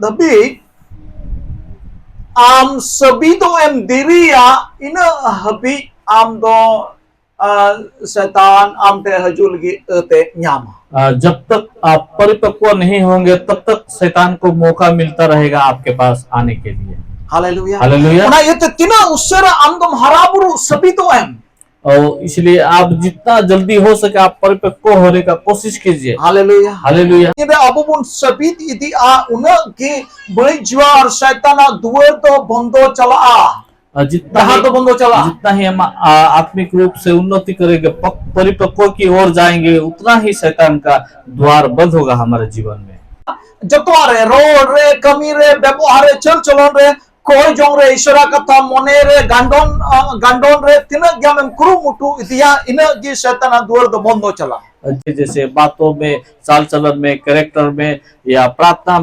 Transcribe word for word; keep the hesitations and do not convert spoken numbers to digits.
ᱫᱷᱟᱹᱵᱤᱡ ᱟᱢ ᱥᱟᱹᱵᱤᱫᱚᱜ ᱮᱢ ᱫᱮᱨᱤᱭᱟ, ᱤᱱᱟᱹᱜ ᱦᱟᱹᱵᱤᱡ ᱟᱢ ᱫᱚ ᱟᱨ ᱥᱮᱛᱟᱱ ᱟᱢ ᱴᱷᱮᱱ ᱦᱤᱡᱩᱜ ᱞᱟᱹᱜᱤᱫ ᱟᱹᱛᱮ ᱧᱟᱢᱟ᱾ जब तक आप परिपक्व नहीं होंगे, तब तक शैतान को मौका मिलता रहेगा आपके पास आने के लिए। ᱦᱟᱞᱮᱞᱩᱭᱟ᱾ ᱦᱟᱞᱮᱞᱩᱭᱟ᱾ ᱚᱱᱟ ᱤᱭᱟᱹᱛᱮ ᱛᱤᱱᱟᱹᱜ ᱩᱥᱟᱹᱨᱟ ᱟᱢ ᱫᱚᱢ ᱦᱟᱨᱟ ᱵᱩᱨᱩ ᱥᱟᱹᱵᱤᱫᱚᱜ ᱮᱢ᱾ और इसलिए आप जितना जल्दी हो सके, आप परिपक्व होने का कोशिश कीजिए। ᱦᱟᱞᱮᱞᱩᱭᱟ᱾ ᱦᱟᱞᱮᱞᱩᱭᱟ᱾ ᱛᱤᱱᱨᱮ ᱟᱵᱚ ᱵᱚᱱ ᱥᱟᱹᱵᱤᱫ ᱤᱫᱤᱜᱼᱟ, ᱩᱱᱟᱹᱜ ᱜᱮ ᱵᱟᱹᱲᱤᱡ ᱡᱩᱣᱟᱨ ᱥᱟᱭᱛᱟᱱᱟᱜ ᱫᱩᱣᱟᱹᱨ ᱫᱚ ᱵᱚᱱᱫᱚ ᱪᱟᱞᱟᱜᱼᱟ᱾ और जितना ᱰᱟᱦᱟᱨ ही ᱫᱚ ᱵᱚᱱᱫᱚ ᱪᱟᱞᱟᱜᱼᱟ᱾ जितना ही हम आ, आत्मिक रूप से उन्नति करेंगे, प- परिपक्व की ओर जाएंगे, उतना ही शैतान का द्वार बंद होगा हमारे जीवन में। ᱡᱚᱛᱚᱣᱟᱜ ᱨᱮ, ᱨᱚᱲ ᱨᱮ, ᱠᱟᱹᱢᱤ ᱨᱮ, ᱵᱮᱵᱚᱦᱟᱨ ᱨᱮ, ᱪᱟᱹᱞ ᱪᱚᱞᱚᱱ ᱨᱮ, ᱠᱚᱭ ᱡᱚᱝ ᱨᱮ, ᱤᱥᱟᱹᱨᱟ ᱠᱟᱛᱷᱟ, ᱢᱚᱱᱮ ᱨᱮ ᱜᱟᱱᱰᱚᱱ ᱟ, ᱜᱟᱱᱰᱚᱱ ᱨᱮ ᱛᱤᱱᱟᱹᱜ ᱜᱮ ᱟᱢᱮᱢ ᱠᱩᱨᱩᱢᱩᱴᱩ ᱤᱫᱤᱭᱟ, ᱤᱱᱟᱹᱜ ᱜᱮ ᱥᱟᱭᱛᱟᱱᱟᱜ ᱫᱩᱣᱟᱹᱨ ᱫᱚ ᱵᱚᱱᱫᱚ ᱪᱟᱞᱟᱜᱼᱟ᱾ जैसे बातों में, चाल चलन में, कैरेक्टर में या प्रार्थना